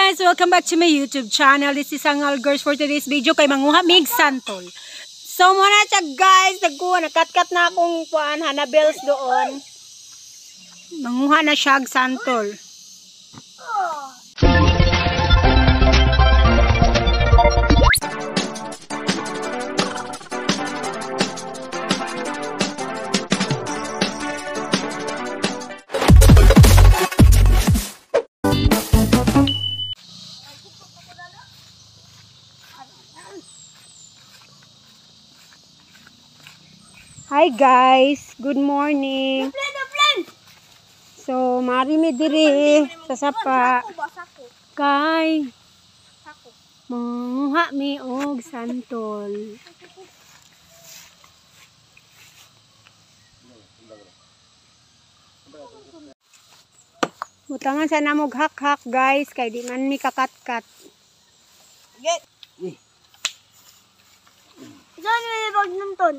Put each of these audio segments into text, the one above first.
Guys! Welcome back to my YouTube channel. This is Angal Girls. For today's video kay manguha mig santol. So muna siya, guys, nagkuha, nakat-kat na akong kuan hanabels doon. Manguha na siya og santol. Hi guys, good morning. So, mari mi diri sa sapa kay manguha mi og santol. Butangan sa namog hak-hak, guys, kay di man mi kakatkat. Saan may bag nunton?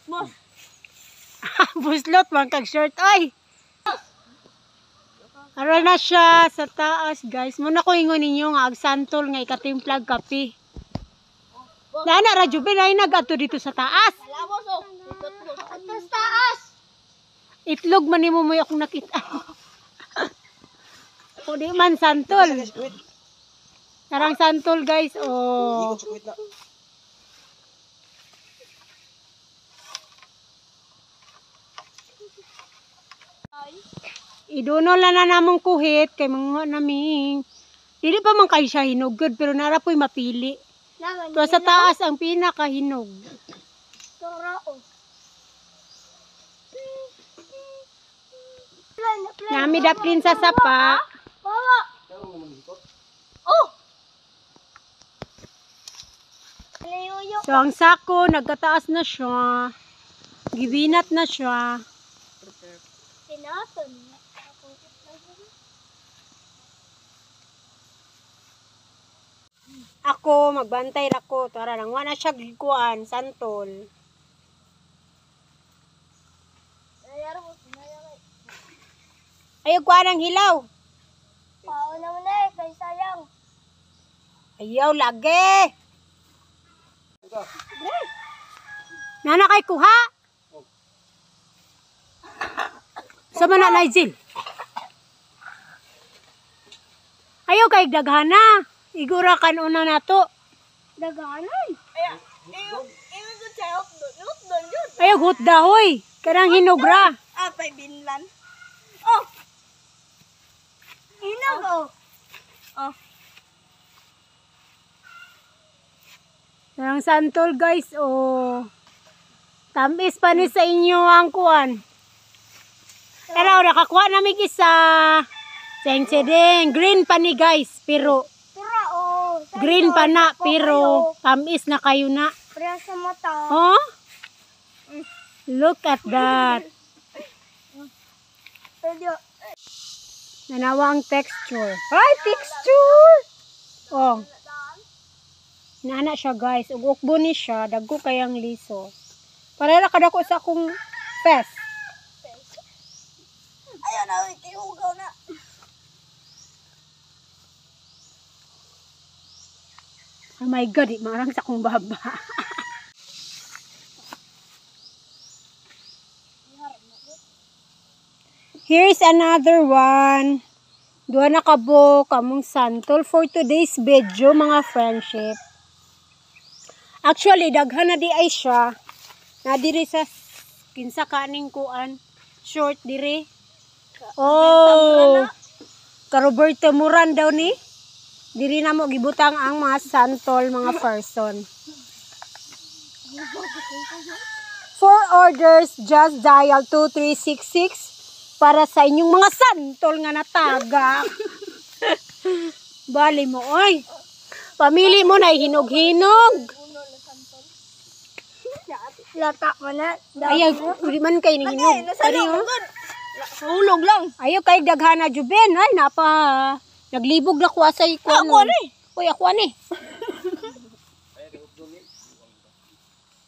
Boss. Buslot man kag shirt ay. Ara na siya sa taas, guys. Muna ko ingon ninyo nga ag santol nga ikatimplag kape. Nana ra jubi na nagadto dito sa taas. Boss, oh. Atas taas. Itlog man nimo mo akong nakita. O di man santol. Tarang santol, guys, oh. Iduno lang na namong kuhit kay manguha naming. Dili pa man kayo siya hinog good, pero nara po'y mapili. Naman. To sa taas ang pinakahinog. Toro. Nami daplin sa sapa. Bawa. Oh. Nayuyo. So ang sako nagkataas na siya. Gibinat na siya. Pinaton. Ako magbantay ra ko. Tara lang wala siya gikuan santol. Ayaw kuan ang hilaw. Pauna mo na eh, kay sayang. Ayaw lagi. Nana kay kuha. Sa man na Lizil. Ayaw kay daghana. Igura kan una nato. Daganan. Ay, iyo, iyo ko sa hotdog yun. Ayaw hot dahoy. Kanang hinugra. Ah, pay binlan. Oh. Hinog oh. Oh. Ang santol, guys, oh. Tamis pa ni sa inyo ang kuan. Pero nakakuha namin isa. Seng sedeng. Green pa ni, guys, pero Tura oh. green pa na pero tamis na kayo na. Para sa mata. Oh? Look at that. Pwede. Nanawa ang texture. Ay, texture! Oh. Nana siya, guys. Ug ukbo ni siya. Dagko kayang liso. Para ra kadako sa akong fest. Ayaw na, ikihugaw na. Oh my God, di marang sa akong baba. Here's another one. Duha na kabuok among santol for today's video, mga friendship. Actually, daghan na di ay siya. Na diri sa kinsa kaning kuan short diri. Oh. Ka Roberto Moran daw ni. Diri na mo gibutang ang mga santol, mga person. For orders, just dial 2366 para sa inyong mga santol nga nataga. Bali mo, oy. Pamili mo na hinog-hinog. Lata mo na. Ayaw, uli man kay ni hinog. Ari, oh. Hulog lang. Ayaw kay daghana Juben, ay napa naglibog na kuha sa ikuan. Ako ni. Uy, ako ani.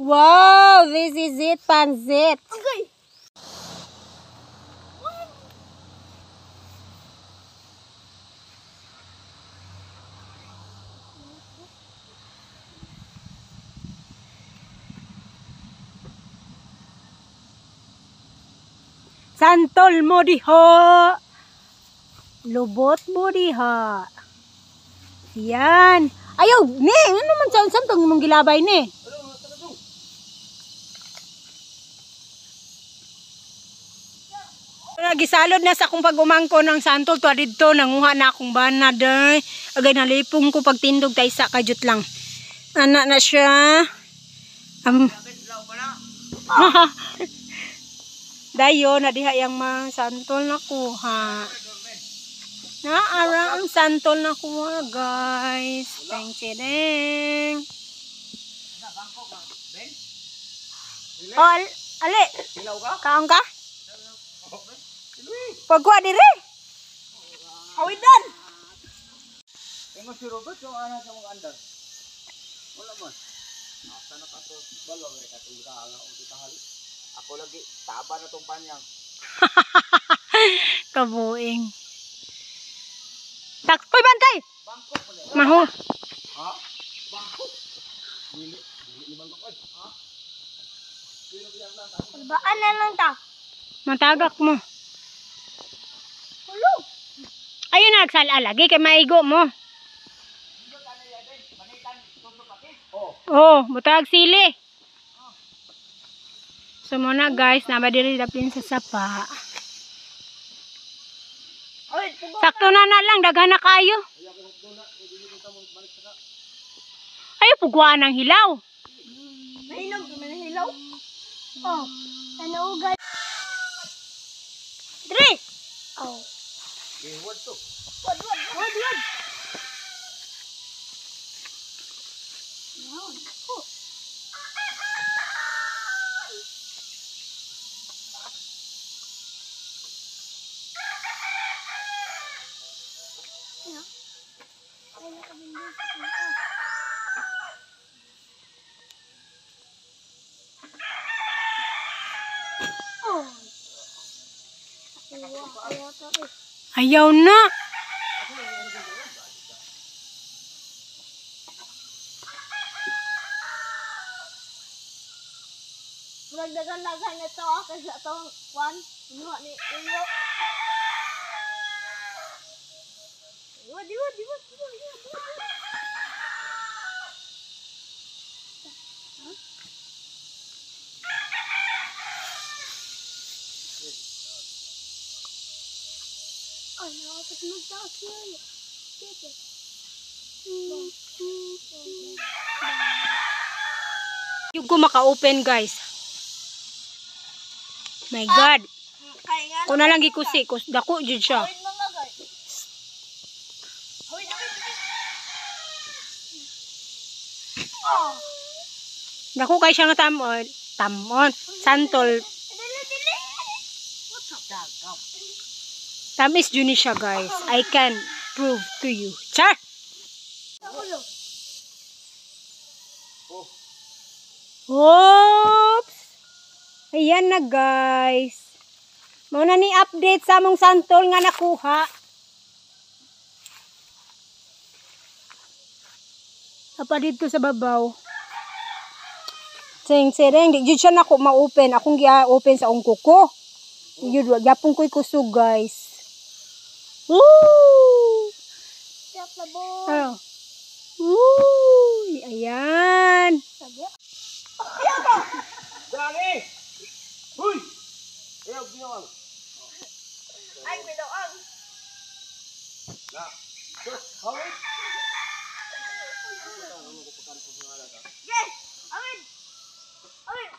Wow, this is it, pansit. Okay. Santol mo diha. Lubot mo diha. Yan. Ayaw, ni, ano man sa unsam tong imong gilabay ni? Gisalod na sa akong pag-umangko ng santol to didto nanguha na akong bana day. Agay nalipong ko pagtindog tay sa kajut lang. Ana na siya. Dayo na diha yang mga santol na kuha. Naara ang santol na kuha, guys. Teng teng. Oh, ali. Kaon ka? Pagkuha dire. Hawidan! Ingon si Robert yung ana sa mga andar. Wala man. Asa na ka to? Balo re ka tong ka nga og tahal. Ako lagi taba na tong panyang. Kabuing. Tak, uy, bantay! Maho. Ha? Bangkok. Dili, dili ni Bangkok oy. Ha? Baan na lang ta. Matagak mo. Hulo. Ayun na, nagsala lagi kay maigo mo. Oh, butag sili. So muna guys, naba diri daplin sa sapa. Ay, pugo. Sakto na na lang, daghan na kayo. Ay, pugwaan ang hilaw. Mahinog, mahilaw. Oh, ano ugal? Dre! Oh. Giwad to. Wad, wad, wad, wad. Ayaw na. Magdagan-dagan na to kasi atong kwan inuha ni Uyo. Iwa, diwa, diwa, diwa, diwa, diwa. Ay, dapat magtaas yun. Yung ko maka-open guys. My God. Kaya nga. Ko na lang gikusi. Kus dako jud siya. Hawid mga guys. Hawid, hawid, hawid. Oh. Dako kay siya nga tamon. Tamon. Santol. Dili, dili. What's up, dog? Tamis jud ni siya guys. I can prove to you. Char! Ulo. Oh, Oops! Ayan na guys. Mao na ni update sa among santol nga nakuha. Apa dito sa babaw. Sing sereng di jud siya nako ma-open. Akong gi-open sa akong kuko. Yun, wa gyapon ko'y kusog guys. Woo! Stop na boy. Ano? Woo! Ayan. Dani! Huy! Ayaw ginawang. Ay, binuang. Na. Sus, hawid. Yes! Awid! Awid!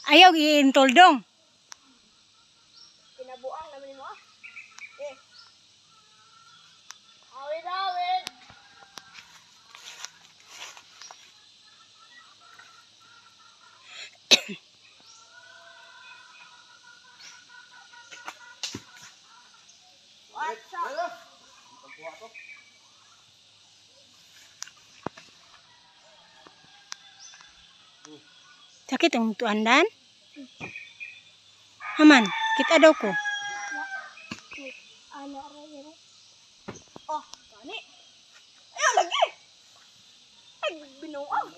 Ayaw iintol dong. Kinabuang naman mo ah. Eh. Awid, awid! What's up? Pagkuha to. Sakit ang tuandan? Haman, kita daw ko. Ana ra ra. Oh, tani. Ayaw lagi. Ay, binuang.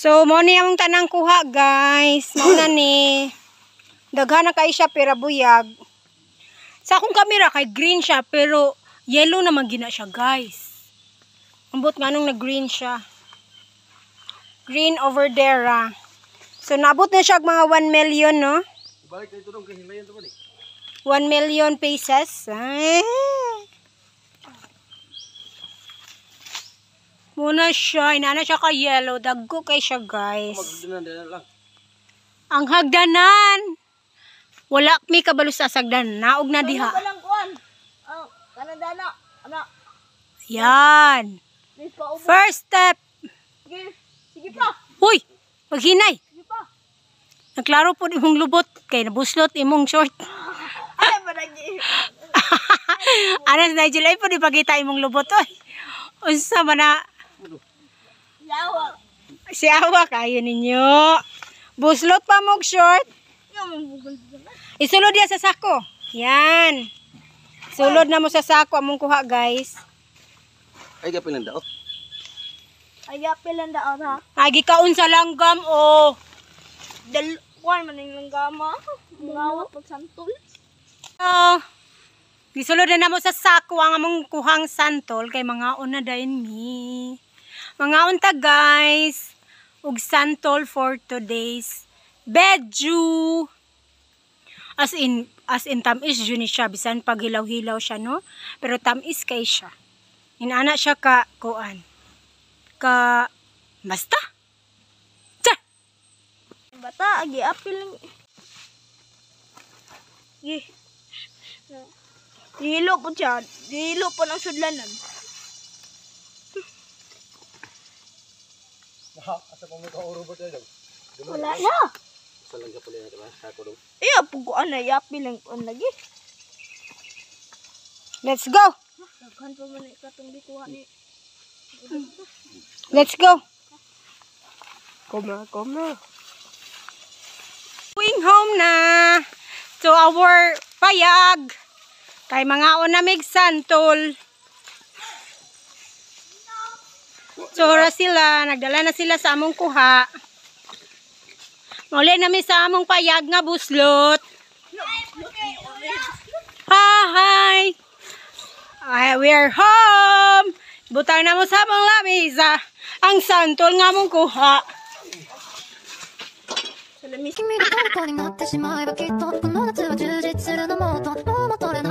So, mao ni among tanang kuha, guys. Mao na ni. Daghan na kay siya pero buyag. Sa akong kamera kay green siya pero yellow naman gina siya, guys. Ambot nganong na green siya. Green over there, ah. So naabot na siya og mga 1 million, no? Balik na ito dong, kay hilayan to ba ni? 1 million pesos. Ay. Muna siya, inana siya ka yellow. Dagko kay siya, guys. Magdunan din lang. Ang hagdanan. Wala mi kabalo sa sagdan. Naog na diha. Walang kuan. Ah, kanang dana. Ana, Yan. please pa ubo. First step. Sige. Sige pa. Uy, paghinay. Sige pa. Nagklaro po imong lubot kay nabuslot imong short. Ay, baragi. Anas Nigel ay po di pagita imong lubot oy. Unsa man na Yawa. si awa kayo ninyo. Buslot pa mog short. Nga mong bugol dito. Isulod diya sa sako. Yan. Sulod na mo sa sako among kuha, guys. Ay, gapin lang daot. Ay, apil ang daon ha. Agi kaon sa langgam oh. Dal kuan man ang langgama. Mungawat pag santol. Oh. Gisulod na namo sa sako ang among kuhang santol kay mangaon na dayon mi. Mangaon ta, guys, og santol for today's bedju. As in tamis jud ni siya bisan pag hilaw-hilaw siya, no. Pero tamis kay siya. Inana siya ka kuan. Ka basta. Tsa! Bata, agi apil lang. Gi. Gihilo po siya. Gihilo po ng sudlanan. Asa pa mo ka Robert ay dong? Wala na. Sa lang ka pala na diba? Sako dong. Iya, puguan na. Yapil lang kuan lagi. Let's go. Daghan pa man ikatong gikuha ni. Let's go. Kom na, kom na. Going home na to our payag. Kay mga unamig santol. So, ora sila, nagdala na sila sa among kuha. Mauli nami sa among payag nga buslot. Hi! Ay, we are home! Butang na mo sa among lamisa ang santol nga among kuha. Sa lamis. 君の虜になってしまえばきっとこの夏は充実するのもっともう戻れない。